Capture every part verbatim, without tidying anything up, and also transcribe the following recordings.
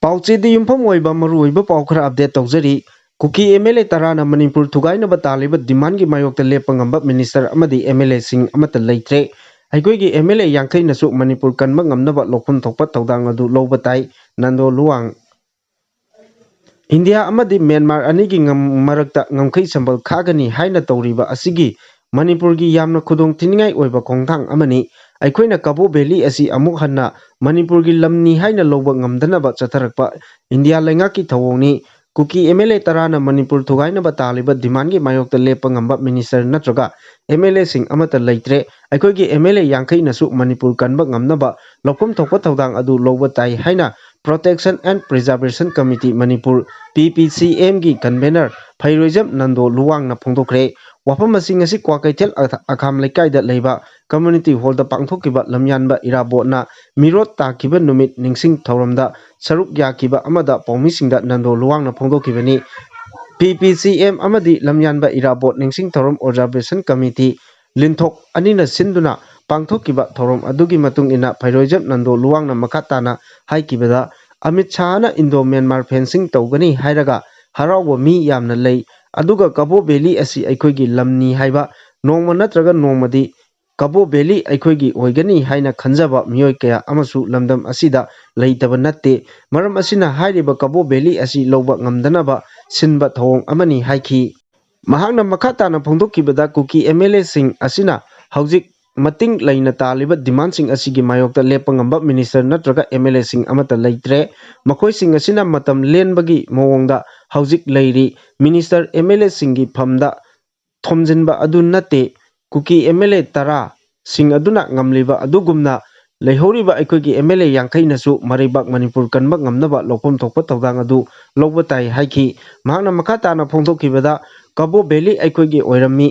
ꯄꯥꯎꯆꯦꯗ ꯌꯨꯝꯐꯝ ꯑꯣꯏꯕ ꯃꯔꯨꯑꯣꯏꯕ ꯄꯥꯎ ꯈꯔ ꯑꯞꯗꯦꯠ ꯇꯧꯖꯔꯤ꯫ ꯀꯨꯀꯤ ꯑꯦꯝ ꯑꯦꯜ ꯑꯦ ꯇꯔꯥꯅ ꯃꯅꯤꯄꯨꯔ ꯊꯨꯒꯥꯏꯅꯕ ꯇꯥꯜꯂꯤꯕ ꯗꯤꯃꯥꯟꯒꯤ ꯃꯥꯌꯣꯛꯇ ꯂꯦꯞꯄ ꯉꯝꯕ ꯃꯤꯅꯤꯁꯇꯔ ꯑꯃꯗꯤ ꯑꯦꯝ ꯑꯦꯜ ꯑꯦꯁꯤꯡ ꯑꯃꯠꯇ ꯂꯩꯇ꯭ꯔꯦ꯫ ꯑꯩꯈꯣꯏꯒꯤ ꯑꯦꯝ ꯑꯦꯜ ꯑꯦ ꯌꯥꯡꯈꯩꯅꯁꯨ ꯃꯅꯤꯄꯨꯔ ꯀꯟꯕ ꯉꯝꯅꯕ ꯂꯧꯐꯝ ꯊꯣꯛꯄ ꯊꯧꯗꯥꯡ ꯑꯗꯨ ꯂꯧꯕ ꯇꯥꯏ, ꯅꯟꯗꯣ ꯂꯨꯋꯥꯡ꯫ ꯏꯟꯗꯤꯌꯥ ꯑꯃꯗꯤ ꯃ꯭ꯌꯥꯟꯃꯥꯔ ꯑꯅꯤꯒꯤ ꯉꯝ-, ꯃꯔꯛꯇ ꯉꯝꯈꯩ ꯁꯝꯕꯜ ꯈꯥꯒꯅꯤ ꯍꯥꯏꯅ ꯇꯧꯔꯤꯕ ꯑꯁꯤꯒꯤ ꯃꯅꯤꯄꯨꯔꯒꯤ ꯌꯥꯝꯅ ꯈꯨꯗꯣꯡ ꯊꯤꯅꯤꯡꯉꯥꯏ ꯑꯣꯏꯕ ꯈꯣꯡꯊꯥꯡ ꯑꯃꯅꯤ꯫ ꯑꯩꯈꯣꯏꯅ ꯀꯕꯣ ꯚꯦꯂꯤ ꯑꯁꯤ ꯑꯃꯨꯛ ꯍꯟꯅ ꯃꯅꯤꯄꯨꯔꯒꯤ ꯂꯝꯅꯤ ꯍꯥꯏꯅ ꯂꯧꯕ ꯉꯝꯗꯅꯕ ꯆꯠꯊꯔꯛꯄ ꯏꯟꯗꯤꯌꯥ ꯂꯩꯉꯥꯛꯀꯤ ꯊꯧꯑꯣꯡꯅꯤ꯫ ꯀꯨꯀꯤ ꯑꯦꯝ ꯑꯦꯜ ꯑꯦ ꯇꯔꯥꯅ ꯃꯅꯤꯄꯨꯔ ꯊꯨꯒꯥꯏꯅꯕ ꯇꯥꯜꯂꯤꯕ ꯗꯤꯃꯥꯟꯒꯤ ꯃꯥꯌꯣꯛꯇ ꯂꯦꯞꯄ ꯉꯝꯕ ꯃꯤꯅꯤꯁꯇꯔ ꯅꯠꯇ꯭ꯔꯒ ꯑꯦꯝ ꯑꯦꯜ ꯑꯦꯁꯤꯡ ꯑꯃꯠꯇ ꯂꯩꯇ꯭ꯔꯦ꯫ ꯑꯩꯈꯣꯏꯒꯤ ꯑꯦꯝ ꯑꯦꯜ ꯑꯦ ꯌꯥꯡꯈꯩꯅꯁꯨ ꯃꯅꯤꯄꯨꯔ ꯀꯟꯕ ꯉꯝꯅꯕ ꯂꯧꯐꯝ ꯊꯣꯛꯄ ꯊꯧꯗꯥꯡ ꯑꯗꯨ ꯂꯧꯕ ꯇꯥꯏ ꯍꯥꯏꯅ Protection and Preservation Committee Manipur, ꯄꯤ ꯄꯤ ꯁꯤ ꯑꯦꯝꯒꯤ convener ꯐꯩꯔꯣꯏꯖꯝ ꯅꯟꯗꯣ ꯂꯨꯋꯥꯡꯅ ꯐꯣꯡꯗꯣꯛꯈ꯭ꯔꯦ꯫ ꯋꯥꯐꯝ ꯑꯁꯤ ꯉꯁꯤ ꯀ꯭ꯋꯥꯀꯩꯊꯦꯜ ꯑꯈ-, ꯑꯈꯥꯝ ꯂꯩꯀꯥꯏꯗ ꯂꯩꯕ community hallꯗ ꯄꯥꯡꯊꯣꯛꯈꯤꯕ ꯂꯝꯌꯥꯟꯕ ꯏꯔꯥꯕꯣꯠꯅ ꯃꯤꯔꯣꯠ ꯇꯥꯈꯤꯕ ꯅꯨꯃꯤꯠ ꯅꯤꯡꯁꯤꯡ ꯊꯧꯔꯝꯗ ꯁꯔꯨꯛ ꯌꯥꯈꯤꯕ ꯑꯃꯗ ꯄꯥꯎꯃꯤꯁꯤꯡꯗ ꯅꯟꯗꯣ ꯂꯨꯋꯥꯡꯅ ꯐꯣꯡꯗꯣꯛꯈꯤꯕꯅꯤ꯫ ꯄꯤ ꯄꯤ ꯁꯤ ꯑꯦꯝ ꯑꯃꯗꯤ ꯂꯝꯌꯥꯟꯕ ꯏꯔꯥꯕꯣꯠ ꯅꯤꯡꯁꯤꯡ ꯊꯧꯔꯝ Observation Committee ꯂꯤꯟꯊꯣꯛ ꯑꯅꯤꯅ ꯁꯤꯟꯗꯨꯅ ꯄꯥꯡꯊꯣꯛꯈꯤꯕ ꯊꯧꯔꯝ ꯑꯗꯨꯒꯤ ꯃꯇꯨꯡ ꯏꯟꯅ ꯐꯩꯔꯣꯏꯖꯝ ꯅꯟꯗꯣ ꯂꯨꯋꯥꯡꯅ ꯃꯈꯥ ꯇꯥꯅ ꯍꯥꯏꯈꯤꯕꯗ, ꯑꯃꯤꯠ ꯁꯥꯍꯅ ꯏꯟꯗꯣ ꯃ꯭ꯌꯥꯟꯃꯥꯔ fencing ꯇꯧꯒꯅꯤ ꯍꯥꯏꯔꯒ ꯍꯔꯥꯎꯕ ꯃꯤ ꯌꯥꯝꯅ ꯂꯩ, ꯑꯗꯨꯒ ꯀꯕꯣ ꯚꯦꯂꯤ ꯑꯁꯤ ꯑꯩꯈꯣꯏꯒꯤ ꯂꯝꯅꯤ ꯍꯥꯏꯕ, ꯅꯣꯡꯃ ꯅꯠꯇ꯭ꯔꯒ ꯅꯣꯡꯃꯗꯤ ꯀꯕꯣ ꯚꯦꯂꯤ ꯑꯩꯈꯣꯏꯒꯤ ꯑꯣꯏꯒꯅꯤ ꯍꯥꯏꯅ ꯈꯟꯖꯕ ꯃꯤꯑꯣꯏ ꯀꯌꯥ ꯑꯃꯁꯨ ꯂꯝꯗꯝ ꯑꯁꯤꯗ ꯂꯩꯇꯕ ꯅꯠꯇꯦ꯫ ꯃꯔꯝ ꯑꯁꯤꯅ ꯍꯥꯏꯔꯤꯕ ꯀꯕꯣ ꯚꯦꯂꯤ ꯑꯁꯤ ꯂꯧꯕ ꯉꯝꯗꯅꯕ ꯁꯤꯟꯕ ꯊꯧꯑꯣꯡ ꯑꯃꯅꯤ ꯍꯥꯏꯈꯤ꯫ ꯃꯍꯥꯛꯅ ꯃꯈꯥ ꯇꯥꯅ ꯐꯣꯡꯗꯣꯛꯈꯤꯕꯗ, ꯀꯨꯀꯤ ꯑꯦꯝ ꯑꯦꯜ ꯑꯦꯁꯤꯡ ꯑꯁꯤꯅ ꯍꯧꯖꯤꯛ ꯃꯇꯤꯡ ꯂꯩꯅ ꯇꯥꯜꯂꯤꯕ ꯗꯤꯃꯥꯟꯁꯤꯡ ꯑꯁꯤꯒꯤ ꯃꯥꯌꯣꯛꯇ ꯂꯦꯞꯄ ꯉꯝꯕ ꯃꯤꯅꯤꯁꯇꯔ ꯅꯠꯇ꯭ꯔꯒ ꯑꯦꯝ ꯑꯦꯜ ꯑꯦꯁꯤꯡ ꯑꯃꯠꯇ ꯂꯩꯇ꯭ꯔꯦ꯫ ꯃꯈꯣꯏꯁꯤꯡ ꯑꯁꯤꯅ ꯃꯇꯝ ꯂꯦꯟꯕꯒꯤ ꯃꯑꯣꯡꯗ ꯍꯧꯖꯤꯛ ꯂꯩꯔꯤ꯫ ꯃꯤꯅꯤꯁꯇꯔ, ꯑꯦꯝ ꯑꯦꯜ ꯑꯦꯁꯤꯡꯒꯤ ꯐꯝꯗ ꯊꯣꯝꯖꯤꯟꯕ ꯑꯗꯨ ꯅꯠꯇꯦ꯫ ꯀꯨꯀꯤ ꯑꯦꯝ ꯑꯦꯜ ꯑꯦ ꯇꯔꯥꯁꯤꯡ ꯑꯗꯨꯅ ꯉꯝꯂꯤꯕ ꯑꯗꯨꯒꯨꯝꯅ ꯂꯩꯍꯧꯔꯤꯕ ꯑꯩꯈꯣꯏꯒꯤ ꯑꯦꯝ ꯑꯦꯜ ꯑꯦ ꯌꯥꯡꯈꯩꯅꯁꯨ ꯃꯔꯩꯕꯥꯛ ꯃꯅꯤꯄꯨꯔ ꯀꯟꯕ ꯉꯝꯅꯕ ꯂꯧꯐꯝ ꯊꯣꯛꯄ ꯊꯧꯗꯥꯡ ꯑꯗꯨ ꯂꯧꯕ ꯇꯥꯏ ꯍꯥꯏꯈꯤ꯫ ꯃꯍꯥꯛꯅ ꯃꯈꯥ ꯇꯥꯅ ꯐꯣꯡꯗꯣꯛꯈꯤꯕꯗ, ꯀꯕꯣ ꯚꯦꯂꯤ ꯑꯩꯈꯣꯏꯒꯤ ꯑꯣꯏꯔꯝꯃꯤ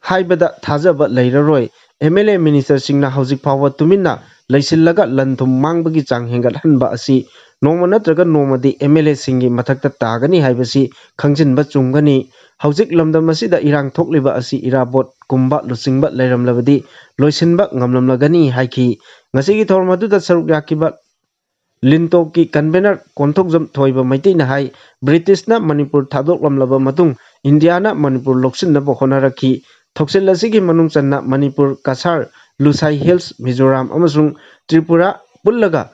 ꯍꯥꯏꯕꯗ ꯊꯥꯖꯕ ꯂꯩꯔꯔꯣꯏ꯫ ꯑꯦꯝ ꯑꯦꯜ ꯑꯦ ꯃꯤꯅꯤꯁꯇꯔꯁꯤꯡꯅ ꯍꯧꯖꯤꯛ ꯐꯥꯎꯕ ꯇꯨꯃꯤꯟꯅ ꯂꯩꯁꯤꯜꯂꯒ ꯂꯟ ꯊꯨꯝ ꯃꯥꯡꯕꯒꯤ ꯆꯥꯡ ꯍꯦꯟꯒꯠꯍꯟꯕ ꯑꯁꯤ ꯅꯣꯡꯃ ꯅꯠꯇ꯭ꯔꯒ ꯅꯣꯡꯃꯗꯤ ꯑꯦꯝ ꯑꯦꯜ ꯑꯦꯁꯤꯡꯒꯤ ꯃꯊꯛꯇ ꯇꯥꯒꯅꯤ ꯍꯥꯏꯕꯁꯤ ꯈꯪꯖꯤꯟꯕ ꯆꯨꯝꯒꯅꯤ꯫ ꯍꯧꯖꯤꯛ ꯂꯝꯗꯝ ꯑꯁꯤꯗ ꯏꯔꯥꯡ ꯊꯣꯛꯂꯤꯕ ꯑꯁꯤ ꯏꯔꯥꯕꯣꯠꯀꯨꯝꯕ ꯂꯨꯆꯤꯡꯕ ꯂꯩꯔꯝꯂꯕꯗꯤ ꯂꯣꯏꯁꯤꯟꯕ ꯉꯝꯂꯝꯂꯒꯅꯤ ꯍꯥꯏꯈꯤ꯫ ꯉꯁꯤꯒꯤ ꯊꯧꯔꯝ ꯑꯗꯨꯗ ꯁꯔꯨꯛ ꯌꯥꯈꯤꯕ ꯂꯤꯟꯇꯣꯛꯀꯤ ꯀꯟꯚꯦꯅꯔ ꯀꯣꯟꯊꯧꯖꯝ ꯊꯣꯏꯕ ꯃꯩꯇꯩꯅ ꯍꯥꯏ, ꯕ꯭ꯔꯤꯇꯤꯁꯅ ꯃꯅꯤꯄꯨꯔ ꯊꯥꯗꯣꯛꯂꯝꯂꯕ ꯃꯇꯨꯡ ꯏꯟꯗꯤꯌꯥꯅ ꯃꯅꯤꯄꯨꯔ ꯂꯧꯁꯤꯟꯅꯕ ꯍꯣꯠꯅꯔꯛꯈꯤ꯫ ꯊꯧꯁꯤꯜ ꯑꯁꯤꯒꯤ ꯃꯅꯨꯡ ꯆꯟꯅ ꯃꯅꯤꯄꯨꯔ, ꯀꯁꯥꯔ, ꯂꯨꯁꯥꯏ ꯍꯤꯜꯁ, ꯃꯤꯖꯣꯔꯥꯝ ꯑꯃꯁꯨꯡ ꯇ꯭ꯔꯤꯄꯨꯔꯥ ꯄꯨꯜꯂꯒ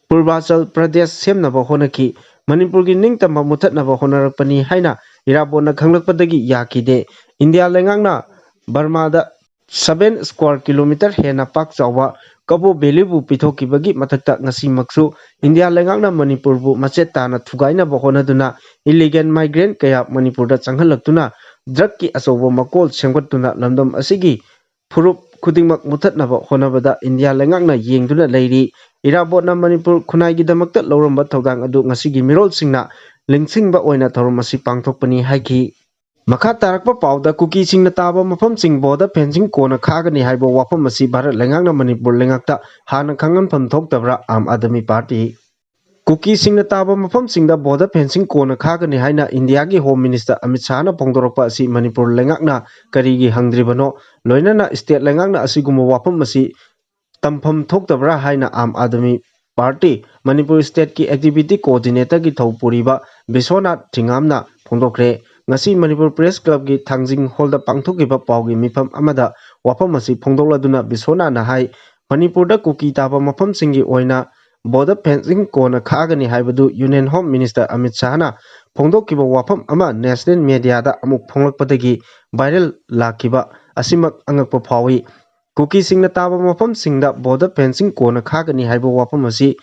ꯄꯨꯔꯕꯥꯆꯜ ꯄ꯭ꯔꯗꯦꯁ ꯁꯦꯝꯅꯕ ꯍꯣꯠꯅꯈꯤ꯫ ꯃꯅꯤꯄꯨꯔꯒꯤ ꯅꯤꯡꯇꯝꯕ ꯃꯨꯠꯊꯠꯅꯕ ꯍꯣꯠꯅꯔꯛꯄꯅꯤ ꯍꯥꯏꯅ ꯏꯔꯥꯕꯣꯠꯅ ꯈꯪꯂꯛꯄꯗꯒꯤ ꯌꯥꯈꯤꯗꯦ꯫ ꯏꯟꯗꯤꯌꯥ ꯂꯩꯉꯥꯛꯅ ꯕꯔꯃꯥꯗ seven square kilometre ꯍꯦꯟꯅ ꯄꯥꯛ ꯆꯥꯎꯕ ꯀꯕꯣ ꯚꯦꯂꯤꯕꯨ ꯄꯤꯊꯣꯛꯈꯤꯕꯒꯤ ꯃꯊꯛꯇ ꯉꯁꯤꯃꯛꯁꯨ ꯏꯟꯗꯤꯌꯥ ꯂꯩꯉꯥꯛꯅ ꯃꯅꯤꯄꯨꯔꯕꯨ ꯃꯆꯦꯠ ꯇꯥꯅ ꯊꯨꯒꯥꯏꯅꯕ ꯍꯣꯠꯅꯗꯨꯅ illegal migrant ꯀꯌꯥ ꯃꯅꯤꯄꯨꯔꯗ ꯆꯪꯍꯜꯂꯛꯇꯨꯅ drugꯀꯤ ꯑꯆꯧꯕ ꯃꯀꯣꯜ ꯁꯦꯝꯒꯠꯇꯨꯅ ꯂꯝꯗꯝ ꯑꯁꯤꯒꯤ ꯐꯨꯔꯨꯞ ꯈꯨꯗꯤꯡꯃꯛ ꯃꯨꯠꯊꯠꯅꯕ ꯍꯣꯠꯅꯕꯗ ꯏꯟꯗꯤꯌꯥ ꯂꯩꯉꯥꯛꯅ ꯌꯦꯡꯗꯨꯅ ꯂꯩꯔꯤ꯫ ꯏꯔꯥꯕꯣꯠꯅ ꯃꯅꯤꯄꯨꯔ ꯈꯨꯟꯅꯥꯏꯒꯤꯗꯃꯛꯇ ꯂꯧꯔꯝꯕ ꯊꯧꯗꯥꯡ ꯑꯗꯨ ꯉꯁꯤꯒꯤ ꯃꯤꯔꯣꯜꯁꯤꯡꯅ ꯂꯤꯡꯁꯤꯟꯕ ꯑꯣꯏꯅ ꯊꯧꯔꯝ ꯑꯁꯤ ꯄꯥꯡꯊꯣꯛꯄꯅꯤ ꯍꯥꯏꯈꯤ꯫ ꯃꯈꯥ ꯇꯥꯔꯛꯄ ꯄꯥꯎꯗ, ꯀꯨꯀꯤꯁꯤꯡꯅ ꯇꯥꯕ ꯃꯐꯝꯁꯤꯡ border fencing ꯀꯣꯟꯅ ꯈꯥꯒꯅꯤ ꯍꯥꯏꯕ ꯋꯥꯐꯝ ꯑꯁꯤ ꯚꯥꯔꯠ ꯂꯩꯉꯥꯛꯅ ꯃꯅꯤꯄꯨꯔ ꯂꯩꯉꯥꯛꯇ ꯍꯥꯟꯅ ꯈꯪꯍꯟꯐꯝ ꯊꯣꯛꯇꯕ꯭ꯔꯥ? ꯑꯥꯝ ꯑꯥꯗꯃꯤ ꯄꯥꯔꯇꯤ꯫ ꯀꯨꯀꯤꯁꯤꯡꯅ ꯇꯥꯕ ꯃꯐꯝꯁꯤꯡꯗ border fencing ꯀꯣꯟꯅ ꯈꯥꯒꯅꯤ ꯍꯥꯏꯅ ꯏꯟꯗꯤꯌꯥꯒꯤ Home Minister ꯑꯃꯤꯠ ꯁꯥꯍꯅ ꯐꯣꯡꯗꯣꯔꯛꯄ ꯑꯁꯤ ꯃꯅꯤꯄꯨꯔ ꯂꯩꯉꯥꯛꯅ ꯀꯔꯤꯒꯤ ꯍꯪꯗ꯭ꯔꯤꯕꯅꯣ? ꯂꯣꯏꯅꯅ state ꯂꯩꯉꯥꯛꯅ ꯑꯁꯤꯒꯨꯝꯕ ꯋꯥꯐꯝ ꯑꯁꯤ ꯇꯝꯐꯝ ꯊꯣꯛꯇꯕ꯭ꯔꯥ ꯍꯥꯏꯅ ꯑꯥꯝ ꯑꯥꯗꯃꯤ ꯄꯥꯔꯇꯤ ꯃꯅꯤꯄꯨꯔ stateꯀꯤ activity coordinatorꯒꯤ ꯊꯧ ꯄꯨꯔꯤꯕ ꯕꯤꯁ꯭ꯋꯅꯥꯊ ꯊꯤꯉꯥꯝꯅ ꯐꯣꯡꯗꯣꯛꯈ꯭ꯔꯦ꯫ ꯉꯁꯤ ꯃꯅꯤꯄꯨꯔ Press Clubꯀꯤ ꯊꯥꯡꯖꯤꯡ ꯍꯣꯜꯗ ꯄꯥꯡꯊꯣꯛꯈꯤꯕ ꯄꯥꯎꯒꯤ ꯃꯤꯐꯝ ꯑꯃꯗ ꯋꯥꯐꯝ ꯑꯁꯤ ꯐꯣꯡꯗꯣꯛꯂꯗꯨꯅ ꯕꯤꯁ꯭ꯋꯅꯥꯊꯅ ꯍꯥꯏ, ꯃꯅꯤꯄꯨꯔꯗ ꯀꯨꯀꯤ ꯇꯥꯕ ꯃꯐꯝꯁꯤꯡꯒꯤ ꯑꯣꯏꯅ border fencing ꯀꯣꯟꯅ ꯈꯥꯛꯑꯒꯅꯤ ꯍꯥꯏꯕꯗꯨ Union Home Minister ꯑꯃꯤꯠ ꯁꯥꯍꯅ ꯐꯣꯡꯗꯣꯛꯈꯤꯕ ꯋꯥꯐꯝ ꯑꯃ national mediaꯗ ꯑꯃꯨꯛ ꯐꯣꯡꯂꯛꯄꯗꯒꯤ viral ꯂꯥꯛꯈꯤꯕ ꯑꯁꯤꯃꯛ ꯑꯉꯛꯄ ꯐꯥꯎꯏ꯫ ꯀꯨꯀꯤꯁꯤꯡꯅ ꯇꯥꯕ ꯃꯐꯝꯁꯤꯡꯗ border fencing ꯀꯣꯟꯅ ꯈꯥꯒꯅꯤ ꯍꯥꯏꯕ ꯋꯥꯐꯝ ꯑꯁꯤ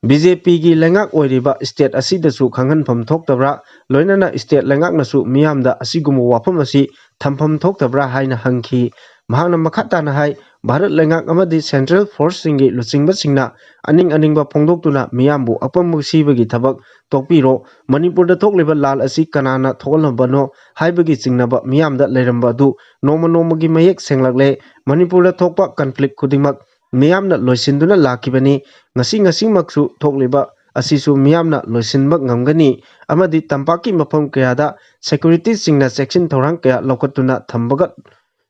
BJPꯒꯤ ꯂꯩꯉꯥꯛ ꯑꯣꯏꯔꯤꯕ state ꯑꯁꯤꯗꯁꯨ ꯈꯪꯍꯟꯐꯝ ꯊꯣꯛꯇꯕ꯭ꯔꯥ? ꯂꯣꯏꯅꯅ state ꯂꯩꯉꯥꯛꯅꯁꯨ ꯃꯤꯌꯥꯝꯗ ꯑꯁꯤꯒꯨꯝꯕ ꯋꯥꯐꯝ ꯑꯁꯤ ꯊꯝꯐꯝ ꯊꯣꯛꯇꯕ꯭ꯔꯥ ꯍꯥꯏꯅ ꯍꯪꯈꯤ꯫ ꯃꯍꯥꯛꯅ ꯃꯈꯥ ꯇꯥꯅ ꯍꯥꯏ, ꯚꯥꯔꯠ ꯂꯩꯉꯥꯛ ꯑꯃꯗꯤ central forceꯁꯤꯡꯒꯤ ꯂꯨꯆꯤꯡꯕꯁꯤꯡꯅ ꯑꯅꯤꯡ ꯑꯅꯤꯡꯕ ꯐꯣꯡꯗꯣꯛꯇꯨꯅ ꯃꯤꯌꯥꯝꯕꯨ ꯑꯄꯪꯕ ꯁꯤꯕꯒꯤ ꯊꯕꯛ ꯇꯣꯛꯄꯤꯔꯣ꯫ ꯃꯅꯤꯄꯨꯔꯗ ꯊꯣꯛꯂꯤꯕ ꯂꯥꯜ ꯑꯁꯤ ꯀꯅꯥꯅ ꯊꯣꯛꯍꯜꯂꯕꯅꯣ ꯍꯥꯏꯕꯒꯤ ꯆꯤꯡꯅꯕ ꯃꯤꯌꯥꯝꯗ ꯂꯩꯔꯝꯕ ꯑꯗꯨ ꯅꯣꯡꯃ ꯅꯣꯡꯃꯒꯤ ꯃꯌꯦꯛ ꯁꯦꯡꯂꯛꯂꯦ꯫ ꯃꯅꯤꯄꯨꯔꯗ ꯊꯣꯛꯄ conflict ꯈꯨꯗꯤꯡꯃꯛ ꯃꯤꯌꯥꯝꯅ ꯂꯣꯏꯁꯤꯟꯗꯨꯅ ꯂꯥꯛꯈꯤꯕꯅꯤ꯫ ꯉꯁꯤ ꯉꯁꯤꯃꯛꯁꯨ ꯊꯣꯛꯂꯤꯕ ꯑꯁꯤꯁꯨ ꯃꯤꯌꯥꯝꯅ ꯂꯣꯏꯁꯤꯟꯕ ꯉꯝꯒꯅꯤ ꯑꯃꯗꯤ ꯇꯝꯄꯥꯛꯀꯤ ꯃꯐꯝ ꯀꯌꯥꯗ securityꯁꯤꯡꯅ ꯆꯦꯛꯁꯤꯟ ꯊꯧꯔꯥꯡ ꯀꯌꯥ ꯂꯧꯈꯠꯇꯨꯅ ꯊꯝꯕꯒ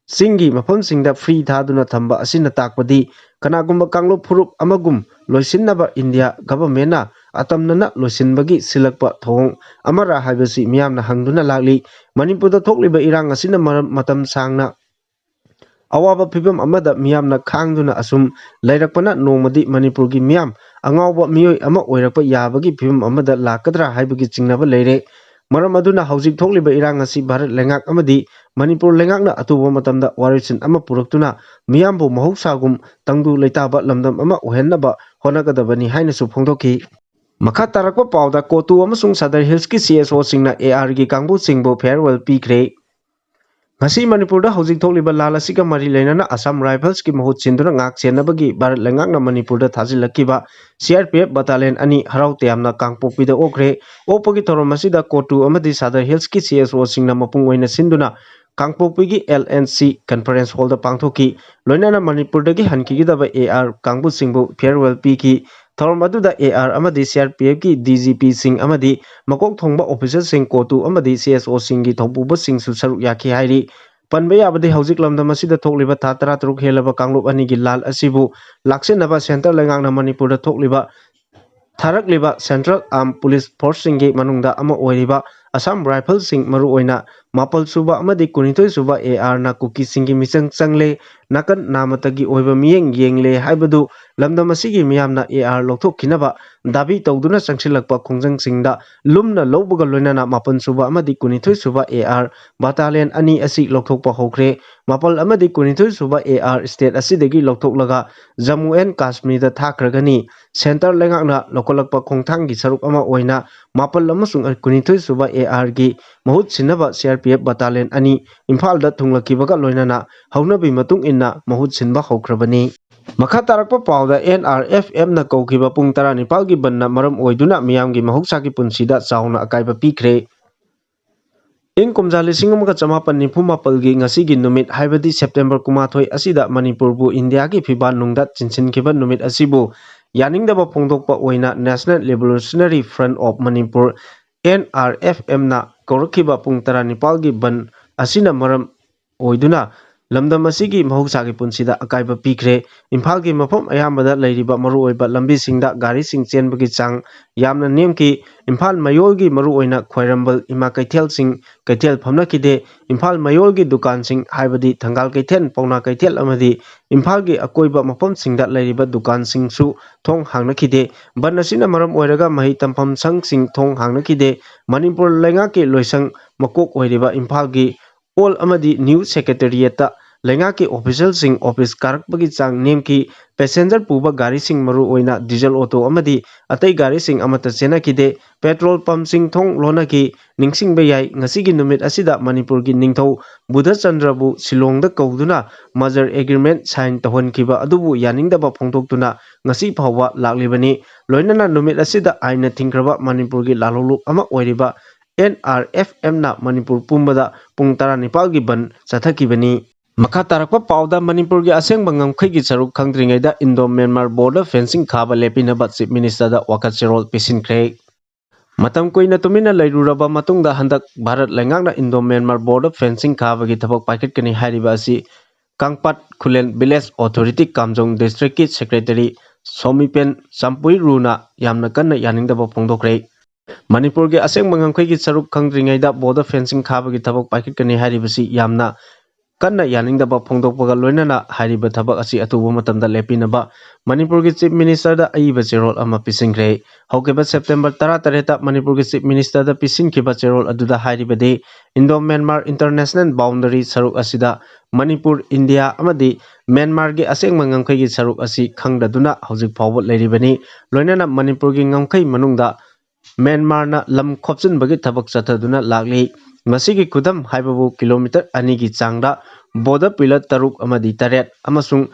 ꯆꯤꯡꯒꯤ ꯃꯐꯝꯁꯤꯡꯗ free ꯊꯥꯗꯨꯅ ꯊꯝꯕ ꯑꯁꯤꯅ ꯇꯥꯛꯄꯗꯤ ꯀꯅꯥꯒꯨꯝꯕ ꯀꯥꯡꯂꯨꯞ ꯐꯨꯔꯨꯞ ꯑꯃꯒꯨꯝ ꯂꯣꯏꯁꯤꯟꯅꯕ ꯏꯟꯗꯤꯌꯥ ꯒꯚꯔꯟꯃꯦꯟꯠꯅ ꯑꯇꯝꯅꯅ ꯂꯣꯏꯁꯤꯟꯕꯒꯤ ꯁꯤꯜꯂꯛꯄ ꯊꯧꯑꯣꯡ ꯑꯃꯔ ꯍꯥꯏꯕꯁꯤ ꯃꯤꯌꯥꯝꯅ ꯍꯪꯗꯨꯅ ꯂꯥꯛꯂꯤ꯫ ꯃꯅꯤꯄꯨꯔꯗ ꯊꯣꯛꯂꯤꯕ ꯏꯔꯥꯡ ꯑꯁꯤꯅ ꯃꯔꯝ ꯃꯇꯝ ꯁꯥꯡꯅ ꯑꯋꯥꯕ ꯐꯤꯕꯝ ꯑꯃꯗ ꯃꯤꯌꯥꯝꯅ ꯈꯥꯡꯗꯨꯅ ꯑꯁꯨꯝ ꯂꯩꯔꯛꯄꯅ ꯅꯣꯡꯃꯗꯤ ꯃꯅꯤꯄꯨꯔꯒꯤ ꯃꯤꯌꯥꯝ ꯑꯉꯥꯎꯕ ꯃꯤꯑꯣꯏ ꯑꯃ ꯑꯣꯏꯔꯛꯄ ꯌꯥꯕꯒꯤ ꯐꯤꯕꯝ ꯑꯃꯗ ꯂꯥꯛꯀꯗ꯭ꯔꯥ ꯍꯥꯏꯕꯒꯤ ꯆꯤꯡꯅꯕ ꯂꯩꯔꯦ꯫ ꯃꯔꯝ ꯑꯗꯨꯅ ꯍꯧꯖꯤꯛ ꯊꯣꯛꯂꯤꯕ ꯏꯔꯥꯡ ꯑꯁꯤ ꯚꯥꯔꯠ ꯂꯩꯉꯥꯛ ꯑꯃꯗꯤ ꯃꯅꯤꯄꯨꯔ ꯂꯩꯉꯥꯛꯅ ꯑꯊꯨꯕ ꯃꯇꯝꯗ ꯋꯥꯔꯣꯏꯁꯤꯟ ꯑꯃ ꯄꯨꯔꯛꯇꯨꯅ ꯃꯤꯌꯥꯝꯕꯨ ꯃꯍꯧꯁꯥꯒꯨꯝ ꯇꯪꯗꯨ ꯂꯩꯇꯥꯕ ꯂꯝꯗꯝ ꯑꯃ ꯑꯣꯏꯍꯟꯅꯕ ꯍꯣꯠꯅꯒꯗꯕꯅꯤ ꯍꯥꯏꯅꯁꯨ ꯐꯣꯡꯗꯣꯛꯈꯤ꯫ ꯃꯈꯥ ꯇꯥꯔꯛꯄ ꯄꯥꯎꯗ ꯀꯣꯇꯨ ꯑꯃꯁꯨꯡ ꯁꯗꯔ ꯍꯤꯜꯁꯀꯤ ꯁꯤ ꯑꯦꯁ ꯑꯣꯁꯤꯡꯅ ꯑꯦ ꯑꯥꯔꯒꯤ ꯀꯥꯡꯕꯨꯁꯤꯡꯕꯨ ꯐꯤꯌꯔꯋꯦꯜ ꯄꯤꯈ꯭ꯔꯦ꯫ ꯉꯁꯤ ꯃꯅꯤꯄꯨꯔꯗ ꯍꯧꯖꯤꯛ ꯊꯣꯛꯂꯤꯕ ꯂꯥꯟ ꯑꯁꯤꯒ ꯃꯔꯤ ꯂꯩꯅꯅ ꯑꯁꯥꯝ ꯔꯥꯏꯐꯜꯁꯀꯤ ꯃꯍꯨꯠ ꯁꯤꯟꯗꯨꯅ ꯉꯥꯛ ꯁꯦꯟꯅꯕꯒꯤ ꯚꯥꯔꯠ ꯂꯩꯉꯥꯛꯅ ꯃꯅꯤꯄꯨꯔꯗ ꯊꯥꯖꯤꯜꯂꯛꯈꯤꯕ ꯁꯤ ꯑꯥꯔ ꯄꯤ ꯑꯦꯐ ꯕꯇꯥꯂꯤꯌꯟ ꯑꯅꯤ ꯍꯔꯥꯎ ꯇꯌꯥꯝꯅ ꯀꯥꯡꯄꯣꯛꯄꯤꯗ ꯑꯣꯛꯈ꯭ꯔꯦ꯫ ꯑꯣꯛꯄꯒꯤ ꯊꯧꯔꯝ ꯑꯁꯤꯗ ꯀꯣꯇꯨ ꯑꯃꯗꯤ ꯁꯥꯗꯔ ꯍꯤꯜꯁꯀꯤ ꯁꯤ ꯑꯦꯁ ꯑꯣꯁꯤꯡꯅ ꯃꯄꯨꯡ ꯑꯣꯏꯅ ꯁꯤꯟꯗꯨꯅ ꯀꯥꯡꯄꯣꯛꯄꯤꯒꯤ ꯑꯦꯜ ꯑꯦꯟ ꯁꯤ ꯀꯟꯐꯔꯦꯟꯁ ꯍꯣꯜꯗ ꯄꯥꯡꯊꯣꯛꯈꯤ꯫ ꯂꯣꯏꯅꯅ ꯃꯅꯤꯄꯨꯔꯗꯒꯤ ꯍꯟꯈꯤꯒꯗꯕ ꯑꯦ ꯑꯥꯔ ꯀꯥꯡꯕꯨꯁꯤꯡꯕꯨ ꯐꯤꯌꯔꯋꯦꯜ ꯄꯤꯈꯤ꯫ ꯊꯧꯔꯝ ꯑꯗꯨꯗ ꯑꯦ ꯑꯥꯔ ꯑꯃꯗꯤ C R P ꯑꯦꯐꯀꯤ D G ꯄꯤꯁꯤꯡ ꯑꯃꯗꯤ ꯃꯀꯣꯛ ꯊꯣꯡꯕ ꯑꯣꯐꯤꯁꯔꯁꯤꯡ, ꯀꯣꯇꯨ ꯑꯃꯗꯤ ꯁꯤ ꯑꯦꯁ ꯑꯣꯁꯤꯡꯒꯤ ꯊꯧꯄꯨꯕꯁꯤꯡꯁꯨ ꯁꯔꯨꯛ ꯌꯥꯈꯤ ꯍꯥꯏꯔꯤ꯫ ꯄꯟꯕ ꯌꯥꯕꯗꯤ ꯍꯧꯖꯤꯛ ꯂꯝꯗꯝ ꯑꯁꯤꯗ ꯊꯣꯛꯂꯤꯕ ꯊꯥ ꯇꯔꯥꯇꯔꯨꯛ ꯍꯦꯜꯂꯕ ꯀꯥꯡꯂꯨꯞ ꯑꯅꯤꯒꯤ ꯂꯥꯟ ꯑꯁꯤꯕꯨ ꯂꯥꯛꯁꯤꯟꯅꯕ ꯁꯦꯟꯇꯔ ꯂꯩꯉꯥꯛꯅ ꯃꯅꯤꯄꯨꯔꯗ ꯊꯣꯛꯂꯤꯕ ꯊꯥꯔꯛꯂꯤꯕ ꯁꯦꯟꯇ꯭ꯔꯦꯜ ꯑꯥꯔꯝ ꯄꯨꯂꯤꯁ ꯐꯣꯔꯁꯁꯤꯡꯒꯤ ꯃꯅꯨꯡꯗ ꯑꯃ ꯑꯣꯏꯔꯤꯕ ꯑꯁꯥꯝ ꯔꯥꯏꯐꯜꯁꯤꯡ, ꯃꯔꯨꯑꯣꯏꯅ ꯃꯥꯄꯜ ꯁꯨꯕ ꯑꯃꯗꯤ ꯀꯨꯟꯅꯤꯊꯣꯏ ꯁꯨꯕ ꯑꯦ ꯑꯥꯔꯅ ꯀꯨꯀꯤꯁꯤꯡꯒꯤ ꯃꯤꯆꯪ ꯆꯪꯂꯦ, ꯅꯥꯀꯟ ꯅꯥꯃꯠꯇꯒꯤ ꯑꯣꯏꯕ ꯃꯤꯠꯌꯦꯡ ꯌꯦꯡꯂꯦ ꯍꯥꯏꯕꯗꯨ ꯂꯝꯗꯝ ꯑꯁꯤꯒꯤ ꯃꯤꯌꯥꯝꯅ ꯑꯦ ꯑꯥꯔ ꯂꯧꯊꯣꯛꯈꯤꯅꯕ ꯗꯥꯕꯤ ꯇꯧꯗꯨꯅ ꯆꯪꯁꯤꯜꯂꯛꯄ ꯈꯣꯡꯖꯪꯁꯤꯡꯗ ꯂꯨꯝꯅ ꯂꯧꯕꯒ ꯂꯣꯏꯅꯅ ꯃꯥꯄꯜ ꯁꯨꯕ ꯑꯃꯗꯤ ꯀꯨꯟꯅꯤꯊꯣꯏ ꯁꯨꯕ ꯑꯦ ꯑꯥꯔ ꯕꯇꯥꯂꯤꯌꯟ ꯑꯅꯤ ꯑꯁꯤ ꯂꯧꯊꯣꯛꯄ ꯍꯧꯈ꯭ꯔꯦ꯫ ꯃꯥꯄꯜ ꯑꯃꯗꯤ ꯀꯨꯟꯅꯤꯊꯣꯏ ꯁꯨꯕ ꯑꯦ ꯑꯥꯔ ꯁ꯭ꯇꯦꯠ ꯑꯁꯤꯗꯒꯤ ꯂꯧꯊꯣꯛꯂꯒ ꯖꯝꯃꯨ ꯑꯦꯟ ꯀꯥꯁꯃꯤꯔꯗ ꯊꯥꯈ꯭ꯔꯒꯅꯤ꯫ ꯁꯦꯟꯇꯔ ꯂꯩꯉꯥꯛꯅ ꯂꯧꯈꯠꯂꯛꯄ ꯈꯣꯡꯊꯥꯡꯒꯤ ꯁꯔꯨꯛ ꯑꯃ ꯑꯣꯏꯅ ꯃꯥꯄꯜ ꯑꯃꯁꯨꯡ ꯀꯨꯟꯅꯤꯊꯣꯏ ꯁꯨꯕ ꯑꯦ ꯑꯥꯔꯒꯤ ꯃꯍꯨꯠ ꯁꯤꯟꯅꯕ ꯁꯤ ꯑꯥꯔ ꯄꯤ ꯑꯦꯐ ꯕꯇꯥꯂꯤꯌꯟ ꯑꯅꯤ ꯏꯝꯐꯥꯜꯗ ꯊꯨꯡꯂꯛꯈꯤꯕꯒ ꯂꯣꯏꯅꯅ ꯍꯧꯅꯕꯤ ꯃꯇꯨꯡ ꯏꯟꯅ ꯃꯍꯨꯠ ꯁꯤꯟꯕ ꯍꯧꯈ꯭ꯔꯕꯅꯤ꯫ ꯃꯈꯥ ꯇꯥꯔꯛꯄ ꯄꯥꯎꯗ ꯑꯦꯟ ꯑꯥꯔ ꯑꯦꯐ ꯑꯦꯝꯅ ꯀꯧꯈꯤꯕ ꯄꯨꯡ ꯇꯔꯥꯅꯤꯄꯥꯜꯒꯤ ꯕꯟꯅ ꯃꯔꯝ ꯑꯣꯏꯗꯨꯅ ꯃꯤꯌꯥꯝꯒꯤ ꯃꯍꯧꯁꯥꯒꯤ ꯄꯨꯟꯁꯤꯗ ꯆꯥꯎꯅ ꯑꯀꯥꯏꯕ ꯄꯤꯈ꯭ꯔꯦ꯫ ꯏꯪ ꯀꯨꯝꯖꯥ ꯂꯤꯁꯤꯡ ꯑꯃꯒ ꯆꯃꯥꯄꯟ ꯅꯤꯐꯨ ꯃꯥꯄꯜꯒꯤ ꯉꯁꯤꯒꯤ ꯅꯨꯃꯤꯠ, ꯍꯥꯏꯕꯗꯤ ꯁꯦꯞꯇꯦꯝꯕꯔ ꯀꯨꯟꯃꯥꯊꯣꯏ ꯑꯁꯤꯗ ꯃꯅꯤꯄꯨꯔꯕꯨ ꯏꯟꯗꯤꯌꯥꯒꯤ ꯐꯤꯕꯥꯟ ꯅꯨꯡꯗ ꯆꯤꯟꯁꯤꯟꯈꯤꯕ ꯅꯨꯃꯤꯠ ꯑꯁꯤꯕꯨ ꯌꯥꯅꯤꯡꯗꯕ ꯐꯣꯡꯗꯣꯛꯄ ꯑꯣꯏꯅ National Revolutionary Front of Manipur, N R F ꯑꯦꯝꯅ ꯀꯧꯔꯛꯈꯤꯕ ꯄꯨꯡ ꯇꯔꯥꯅꯤꯄꯥꯜꯒꯤ ꯕꯟ ꯑꯁꯤꯅ ꯃꯔꯝ ꯑꯣꯏꯗꯨꯅ ꯂꯝꯗꯝ ꯑꯁꯤꯒꯤ ꯃꯍꯧꯁꯥꯒꯤ ꯄꯨꯟꯁꯤꯗ ꯑꯀꯥꯏꯕ ꯄꯤꯈ꯭ꯔꯦ꯫ ꯏꯝꯐꯥꯜꯒꯤ ꯃꯐꯝ ꯑꯌꯥꯝꯕꯗ ꯂꯩꯔꯤꯕ ꯃꯔꯨꯑꯣꯏꯕ ꯂꯝꯕꯤꯁꯤꯡꯗ ꯒꯥꯔꯤꯁꯤꯡ ꯆꯦꯟꯕꯒꯤ ꯆꯥꯡ ꯌꯥꯝꯅ ꯅꯦꯝꯈꯤ꯫ ꯏꯝꯐꯥꯜ ꯃꯌꯣꯜꯒꯤ ꯃꯔꯨꯑꯣꯏꯅ ꯈ꯭ꯋꯥꯏꯔꯝꯕꯟ, ꯏꯃꯥ ꯀꯩꯊꯦꯜꯁꯤꯡ ꯀꯩꯊꯦꯜ ꯐꯝꯅꯈꯤꯗꯦ꯫ ꯏꯝꯐꯥꯜ ꯃꯌꯣꯜꯒꯤ ꯗꯨꯀꯥꯟꯁꯤꯡ, ꯍꯥꯏꯕꯗꯤ ꯊꯪꯒꯥꯜ ꯀꯩꯊꯦꯜ, ꯄꯥꯎꯅꯥ ꯀꯩꯊꯦꯜ ꯑꯃꯗꯤ ꯏꯝꯐꯥꯜꯒꯤ ꯑꯀꯣꯏꯕ ꯃꯐꯝꯁꯤꯡꯗ ꯂꯩꯔꯤꯕ ꯗꯨꯀꯥꯟꯁꯤꯡꯁꯨ ꯊꯣꯡ ꯍꯥꯡꯅꯈꯤꯗꯦ꯫ ꯕꯟ ꯑꯁꯤꯅ ꯃꯔꯝ ꯑꯣꯏꯔꯒ ꯃꯍꯩ ꯇꯝꯐꯝ ꯁꯪꯁꯤꯡ ꯊꯣꯡ ꯍꯥꯡꯅꯈꯤꯗꯦ꯫ ꯃꯅꯤꯄꯨꯔ ꯂꯩꯉꯥꯛꯀꯤ ꯂꯣꯏꯁꯪ ꯃꯀꯣꯛ ꯑꯣꯏꯔꯤꯕ ꯏꯝꯐꯥꯜꯒꯤ ꯑꯣꯜ ꯑꯃꯗꯤ ꯅ꯭ꯌꯨ ꯁꯦꯀ꯭ꯔꯦꯇꯦꯔꯤꯌꯦꯠꯇ ꯂꯩꯉꯥꯛꯀꯤ ꯑꯣꯐꯤꯁꯤꯌꯦꯜꯁꯤꯡ ꯑꯣꯐꯤꯁ ꯀꯥꯔꯛꯄꯒꯤ ꯆꯥꯡ ꯅꯦꯝꯈꯤ꯫ ꯄꯦꯁꯦꯟꯖꯔ ꯄꯨꯕ ꯒꯥꯔꯤꯁꯤꯡ, ꯃꯔꯨꯑꯣꯏꯅ ꯗꯤꯖꯜ ꯑꯣꯇꯣ ꯑꯃꯗꯤ ꯑꯇꯩ ꯒꯥꯔꯤꯁꯤꯡ ꯑꯃꯠꯇ ꯆꯦꯟꯅꯈꯤꯗꯦ꯫ ꯄꯦꯇ꯭ꯔꯣꯜ ꯄꯝꯁꯤꯡ ꯊꯣꯡ ꯂꯣꯟꯅꯈꯤ꯫ ꯅꯤꯡꯁꯤꯡꯕ ꯌꯥꯏ, ꯉꯁꯤꯒꯤ ꯅꯨꯃꯤꯠ ꯑꯁꯤꯗ ꯃꯅꯤꯄꯨꯔꯒꯤ ꯅꯤꯡꯊꯧ ꯕꯨꯙꯆꯟꯗ꯭ꯔꯕꯨ ꯁꯤꯂꯣꯡꯗ ꯀꯧꯗꯨꯅ ꯃꯔꯖꯔ ꯑꯦꯒ꯭ꯔꯤꯃꯦꯟ ꯁꯥꯏꯟ ꯇꯧꯍꯟꯈꯤꯕ ꯑꯗꯨꯕꯨ ꯌꯥꯅꯤꯡꯗꯕ ꯐꯣꯡꯗꯣꯛꯇꯨꯅ ꯉꯁꯤ ꯐꯥꯎꯕ ꯂꯥꯛꯂꯤꯕꯅꯤ꯫ ꯂꯣꯏꯅꯅ ꯅꯨꯃꯤꯠ ꯑꯁꯤꯗ ꯑꯥꯏꯟꯅ ꯊꯤꯡꯈ꯭ꯔꯕ ꯃꯅꯤꯄꯨꯔꯒꯤ ꯂꯥꯜꯍꯧꯂꯨꯞ ꯑꯃ ꯑꯣꯏꯔꯤꯕ ꯑꯦꯟ ꯑꯥꯔ ꯑꯦꯐ ꯑꯦꯝꯅ ꯃꯅꯤꯄꯨꯔ ꯄꯨꯝꯕꯗ ꯄꯨꯡ ꯇꯔꯥꯅꯤꯄꯥꯜꯒꯤ ꯕꯟ ꯆꯠꯊꯈꯤꯕꯅꯤ꯫ ꯃꯈꯥ ꯇꯥꯔꯛꯄ ꯄꯥꯎꯗ, ꯃꯅꯤꯄꯨꯔꯒꯤ ꯑꯁꯦꯡꯕ ꯉꯝꯈꯩꯒꯤ ꯁꯔꯨꯛ ꯈꯪꯗ꯭ꯔꯤꯉꯩꯗ ꯏꯟꯗꯣ ꯃ꯭ꯌꯥꯟꯃꯥꯔ ꯕꯣꯔꯗꯔ ꯐꯦꯟꯁꯤꯡ ꯈꯥꯕ ꯂꯦꯞꯄꯤꯅꯕ ꯆꯤꯐ ꯃꯤꯅꯤꯁꯇꯔꯗ ꯋꯥꯀꯠ ꯆꯦꯔꯣꯜ ꯄꯤꯁꯤꯟꯈ꯭ꯔꯦ꯫ ꯃꯇꯝ ꯀꯨꯏꯅ ꯇꯨꯃꯤꯟꯅ ꯂꯩꯔꯨꯔꯕ ꯃꯇꯨꯡꯗ ꯍꯟꯗꯛ ꯚꯥꯔꯠ ꯂꯩꯉꯥꯛꯅ ꯏꯟꯗꯣ ꯃ꯭ꯌꯥꯟꯃꯥꯔ ꯕꯣꯔꯗꯔ ꯐꯦꯟꯁꯤꯡ ꯈꯥꯕꯒꯤ ꯊꯕꯛ ꯄꯥꯏꯈꯠꯀꯅꯤ ꯍꯥꯏꯔꯤꯕ ꯑꯁꯤ ꯀꯥꯡꯄꯥꯠ ꯈꯨꯂꯦꯟ ꯚꯤꯂꯦꯖ ꯑꯣꯊꯣꯔꯤꯇꯤ ꯀꯥꯝꯖꯣꯡ ꯗꯤꯁꯇ꯭ꯔꯤꯛꯀꯤ ꯁꯦꯀ꯭ꯔꯦꯇꯔꯤ ꯁꯣꯃꯤꯄꯦꯟ ꯆꯝꯄꯨꯏꯔꯨꯅ ꯌꯥꯝꯅ ꯀꯟꯅ ꯌꯥꯅꯤꯡꯗꯕ ꯐꯣꯡꯗꯣꯛꯈ꯭ꯔꯦ꯫ ꯃꯅꯤꯄꯨꯔꯒꯤ ꯑꯁꯦꯡꯕ ꯉꯝꯈꯩꯒꯤ ꯁꯔꯨꯛ ꯈꯪꯗ꯭ꯔꯤꯉꯩꯗ ꯕꯣꯔꯗꯔ ꯐꯦꯟꯁꯤꯡ ꯈꯥꯕꯒꯤ ꯊꯕꯛ ꯄꯥꯏꯈꯠꯀꯅꯤ ꯍꯥꯏꯔꯤꯕꯁꯤ ꯌꯥꯝꯅ ꯀꯟꯅ ꯌꯥꯅꯤꯡꯗꯕ ꯐꯣꯡꯗꯣꯛꯄꯒ ꯂꯣꯏꯅꯅ ꯍꯥꯏꯔꯤꯕ ꯊꯕꯛ ꯑꯁꯤ ꯑꯊꯨꯕ ꯃꯇꯝꯗ ꯂꯦꯞꯄꯤꯅꯕ ꯃꯅꯤꯄꯨꯔꯒꯤ ꯆꯤꯐ ꯃꯤꯅꯤꯁꯇꯔꯗ ꯑꯏꯕ ꯆꯦꯔꯣꯜ ꯑꯃ ꯄꯤꯁꯤꯟꯈ꯭ꯔꯦ꯫ ꯍꯧꯈꯤꯕ ꯁꯦꯞꯇꯦꯝꯕꯔ ꯇꯔꯥꯇꯔꯦꯠꯇ ꯃꯅꯤꯄꯨꯔꯒꯤ ꯆꯤꯐ ꯃꯤꯅꯤꯁꯇꯔꯗ ꯄꯤꯁꯤꯟꯈꯤꯕ ꯆꯦꯔꯣꯜ ꯑꯗꯨꯗ ꯍꯥꯏꯔꯤꯕꯗꯤ, ꯏꯟꯗꯣ ꯃ꯭ꯌꯥꯟꯃꯥꯔ ꯏꯟꯇꯔꯅꯦꯁꯅꯦꯜ ꯕꯥꯎꯟꯗꯔꯤ ꯁꯔꯨꯛ ꯑꯁꯤꯗ ꯃꯅꯤꯄꯨꯔ, ꯏꯟꯗꯤꯌꯥ ꯑꯃꯗꯤ ꯃ꯭ꯌꯥꯟꯃꯥꯔꯒꯤ ꯑꯁꯦꯡꯕ ꯉꯝꯈꯩꯒꯤ ꯁꯔꯨꯛ ꯑꯁꯤ ꯈꯪꯗꯗꯨꯅ ꯍꯧꯖꯤꯛ ꯐꯥꯎꯕ ꯂꯩꯔꯤꯕꯅꯤ꯫ ꯂꯣꯏꯅꯅ ꯃꯅꯤꯄꯨꯔꯒꯤ ꯉꯝꯈꯩ ꯃꯅꯨꯡꯗ ꯃ꯭ꯌꯥꯟꯃꯥꯔꯅ ꯂꯝ ꯈꯣꯞꯆꯤꯟꯕꯒꯤ ꯊꯕꯛ ꯆꯠꯊꯗꯨꯅ ꯂꯥꯛꯂꯤ꯫ ꯃꯁꯤꯒꯤ ꯈꯨꯗꯝ ꯍꯥꯏꯕꯕꯨ ꯀꯤꯂꯣꯃꯤꯇꯔ ꯑꯅꯤꯒꯤ ꯆꯥꯡꯗ ꯕꯣꯔꯗꯔ ꯄꯤꯂꯔ ꯇꯔꯨꯛ ꯑꯃꯗꯤ ꯇꯔꯦꯠ ꯑꯃꯁꯨꯡ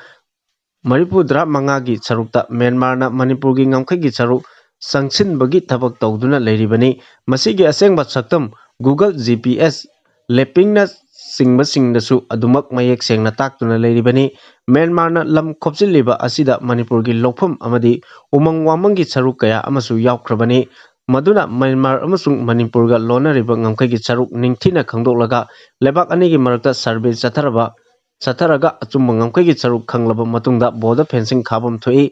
ꯃꯔꯤꯐꯨꯇꯔꯥ ꯃꯉꯥꯒꯤ ꯁꯔꯨꯛꯇ ꯃ꯭ꯌꯥꯟꯃꯥꯔꯅ ꯃꯅꯤꯄꯨꯔꯒꯤ ꯉꯝꯈꯩꯒꯤ ꯁꯔꯨꯛ ꯆꯪꯁꯤꯟꯕꯒꯤ ꯊꯕꯛ ꯇꯧꯗꯨꯅ ꯂꯩꯔꯤꯕꯅꯤ꯫ ꯃꯁꯤꯒꯤ ꯑꯁꯦꯡꯕ ꯁꯛꯇꯝ Google G P S ꯃꯦꯞꯄꯤꯡꯅ ꯆꯤꯡꯕꯁꯤꯡꯗꯁꯨ ꯑꯗꯨꯃꯛ ꯃꯌꯦꯛ ꯁꯦꯡꯅ ꯇꯥꯛꯇꯨꯅ ꯂꯩꯔꯤꯕꯅꯤ꯫ ꯃ꯭ꯌꯥꯟꯃꯥꯔꯅ ꯂꯝ ꯈꯣꯞꯆꯤꯜꯂꯤꯕ ꯑꯁꯤꯗ ꯃꯅꯤꯄꯨꯔꯒꯤ ꯂꯧꯐꯝ ꯑꯃꯗꯤ ꯎꯃꯪ ꯋꯥꯃꯪꯒꯤ ꯁꯔꯨꯛ ꯀꯌꯥ ꯑꯃꯁꯨ ꯌꯥꯎꯈ꯭ꯔꯕꯅꯤ꯫ ꯃꯗꯨꯅ ꯃ꯭ꯌꯥꯟꯃꯥꯔ ꯑꯃꯁꯨꯡ ꯃꯅꯤꯄꯨꯔꯒ ꯂꯣꯟꯅꯔꯤꯕ ꯉꯝꯈꯩꯒꯤ ꯁꯔꯨꯛ ꯅꯤꯡꯊꯤꯅ ꯈꯪꯗꯣꯛꯂꯒ ꯂꯩꯕꯥꯛ ꯑꯅꯤꯒꯤ ꯃꯔꯛꯇ ꯁꯔꯚꯦ ꯆꯠꯊꯔꯕ ꯆꯠꯊꯔꯒ ꯑꯆꯨꯝꯕ ꯉꯝꯈꯩꯒꯤ ꯁꯔꯨꯛ ꯈꯪꯂꯕ ꯃꯇꯨꯡꯗ border fencing ꯈꯥꯐꯝ ꯊꯣꯛꯏ꯫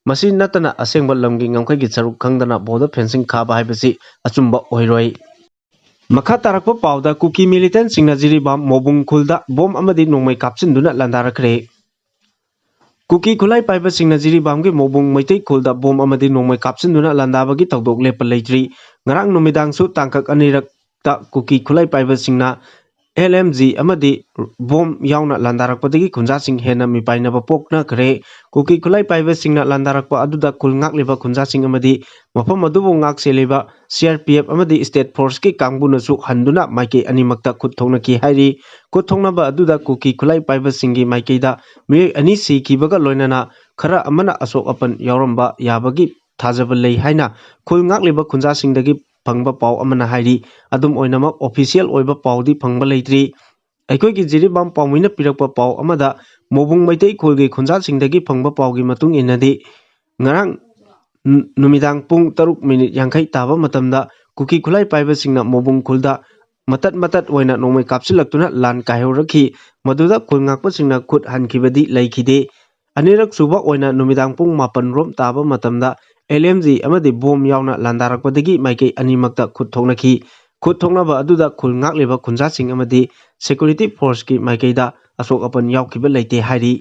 ꯃꯁꯤ ꯅꯠꯇꯅ ꯑꯁꯦꯡꯕ ꯂꯝꯒꯤ ꯉꯝꯈꯩꯒꯤ ꯁꯔꯨꯛ ꯈꯪꯗꯅ border fencing ꯈꯥꯕ ꯍꯥꯏꯕꯁꯤ ꯑꯆꯨꯝꯕ ꯑꯣꯏꯔꯣꯏ꯫ ꯃꯈꯥ ꯇꯥꯔꯛꯄ ꯄꯥꯎꯗ ꯀꯨꯀꯤ militantꯁꯤꯡꯅ ꯖꯤꯔꯤꯕꯥꯝ ꯃꯣꯕꯨꯡ ꯈꯨꯜꯗ ꯕꯣꯝ ꯑꯃꯗꯤ ꯅꯣꯡꯃꯩ ꯀꯥꯞꯁꯤꯟꯗꯨꯅ ꯂꯥꯟꯗꯥꯔꯛꯈ꯭ꯔꯦ꯫ ꯀꯨꯀꯤ ꯈꯨꯠꯂꯥꯏ ꯄꯥꯏꯕꯁꯤꯡꯅ ꯖꯤꯔꯤꯕꯥꯝꯒꯤ ꯃꯣꯕꯨꯡ ꯃꯩꯇꯩ ꯈꯨꯜꯗ ꯕꯣꯝ ꯑꯃꯗꯤ ꯅꯣꯡꯃꯩ ꯀꯥꯞꯁꯤꯟꯗꯨꯅ ꯂꯥꯟꯗꯥꯕꯒꯤ ꯊꯧꯗꯣꯛ ꯂꯦꯞꯄ ꯂꯩꯇ꯭ꯔꯤ꯫ ꯉꯔꯥꯡ ꯅꯨꯃꯤꯗꯥꯡꯁꯨ ꯇꯥꯡꯀꯛ ꯑꯅꯤꯔꯛꯇ ꯀꯨꯀꯤ ꯈꯨꯠꯂꯥꯏ ꯄꯥꯏꯕꯁꯤꯡꯅ LMG ꯑꯃꯗꯤ ꯕꯣꯝ ꯌꯥꯎꯅ ꯂꯥꯟꯗꯥꯔꯛꯄꯗꯒꯤ ꯈꯨꯟꯖꯥꯁꯤꯡ ꯍꯦꯟꯅ ꯃꯤꯄꯥꯏꯅꯕ ꯄꯣꯛꯅꯈ꯭ꯔꯦ꯫ ꯀꯨꯀꯤ ꯈꯨꯠꯂꯥꯏ ꯄꯥꯏꯕꯁꯤꯡꯅ ꯂꯥꯟꯗꯥꯔꯛꯄ ꯑꯗꯨꯗ ꯈꯨꯜ ꯉꯥꯛꯂꯤꯕ ꯈꯨꯟꯖꯥꯁꯤꯡ ꯑꯃꯗꯤ ꯃꯐꯝ ꯑꯗꯨꯕꯨ ꯉꯥꯛ ꯁꯦꯜꯂꯤꯕ CRPF ꯑꯃꯗꯤ state forceꯀꯤ ꯀꯥꯡꯕꯨꯅꯁꯨ ꯍꯟꯗꯨꯅ ꯃꯥꯏꯀꯩ ꯑꯅꯤꯃꯛꯇ ꯈꯨꯠ ꯊꯣꯛꯅꯈꯤ ꯍꯥꯏꯔꯤ꯫ ꯈꯨꯠ ꯊꯣꯛꯅꯕ ꯑꯗꯨꯗ ꯀꯨꯀꯤ ꯈꯨꯠꯂꯥꯏ ꯄꯥꯏꯕꯁꯤꯡꯒꯤ ꯃꯥꯏꯀꯩꯗ ꯃꯤꯑꯣꯏ ꯑꯅꯤ ꯁꯤꯈꯤꯕꯒ ꯂꯣꯏꯅꯅ ꯈꯔ ꯑꯃꯅ ꯑꯁꯣꯛ ꯑꯄꯟ ꯌꯥꯎꯔꯝꯕ ꯌꯥꯕꯒꯤ ꯊꯥꯖꯕ ꯂꯩ ꯍꯥꯏꯅ ꯈꯨꯜ ꯉꯥꯛꯂꯤꯕ ꯈꯨꯟꯖꯥꯁꯤꯡꯗꯒꯤ ꯐꯪꯕ ꯄꯥꯎ ꯑꯃꯅ ꯍꯥꯏꯔꯤ꯫ ꯑꯗꯨꯝ ꯑꯣꯏꯅꯃꯛ official ꯑꯣꯏꯕ ꯄꯥꯎꯗꯤ ꯐꯪꯕ ꯂꯩꯇ꯭ꯔꯤ꯫ ꯑꯩꯈꯣꯏꯒꯤ ꯖꯤꯔꯤꯕꯥꯝ ꯄꯥꯎꯃꯤꯅ ꯄꯤꯔꯛꯄ ꯄꯥꯎ ꯑꯃꯗ ꯃꯣꯕꯨꯡ ꯃꯩꯇꯩ ꯈꯨꯜꯒꯤ ꯈꯨꯟꯖꯥꯁꯤꯡꯗꯒꯤ ꯐꯪꯕ ꯄꯥꯎꯒꯤ ꯃꯇꯨꯡ ꯏꯟꯅꯗꯤ, ꯉꯔꯥꯡ ꯅꯨ-, ꯅꯨꯃꯤꯗꯥꯡ ꯄꯨꯡ ꯇꯔꯨꯛ ꯃꯤꯅꯤꯠ ꯌꯥꯡꯈꯩ ꯇꯥꯕ ꯃꯇꯝꯗ ꯀꯨꯀꯤ ꯈꯨꯠꯂꯥꯏ ꯄꯥꯏꯕꯁꯤꯡꯅ ꯃꯣꯕꯨꯡ ꯈꯨꯜꯗ ꯃꯇꯠ ꯃꯇꯠ ꯑꯣꯏꯅ ꯅꯣꯡꯃꯩ ꯀꯥꯞꯁꯤꯜꯂꯛꯇꯨꯅ ꯂꯥꯟ ꯀꯥꯏꯍꯧꯔꯛꯈꯤ꯫ ꯃꯗꯨꯗ ꯈꯨꯜ ꯉꯥꯛꯄꯁꯤꯡꯅ ꯈꯨꯠ ꯍꯟꯈꯤꯕꯗꯤ ꯂꯩꯈꯤꯗꯦ꯫ ꯑꯅꯤꯔꯛ ꯁꯨꯕ ꯑꯣꯏꯅ ꯅꯨꯃꯤꯗꯥꯡ ꯄꯨꯡ ꯃꯥꯄꯟ ꯔꯣꯝ ꯇꯥꯕ ꯃꯇꯝꯗ LMG ꯑꯃꯗꯤ ꯕꯣꯝ ꯌꯥꯎꯅ ꯂꯥꯟꯗꯥꯔꯛꯄꯗꯒꯤ ꯃꯥꯏꯀꯩ ꯑꯅꯤꯃꯛꯇ ꯈꯨꯠ ꯊꯣꯛꯅꯈꯤ꯫ ꯈꯨꯠ ꯊꯣꯛꯅꯕ ꯑꯗꯨꯗ ꯈꯨꯜ ꯉꯥꯛꯂꯤꯕ ꯈꯨꯟꯖꯥꯁꯤꯡ ꯑꯃꯗꯤ security forceꯀꯤ ꯃꯥꯏꯀꯩꯗ ꯑꯁꯣꯛ ꯑꯄꯟ ꯌꯥꯎꯈꯤꯕ ꯂꯩꯇꯦ ꯍꯥꯏꯔꯤ꯫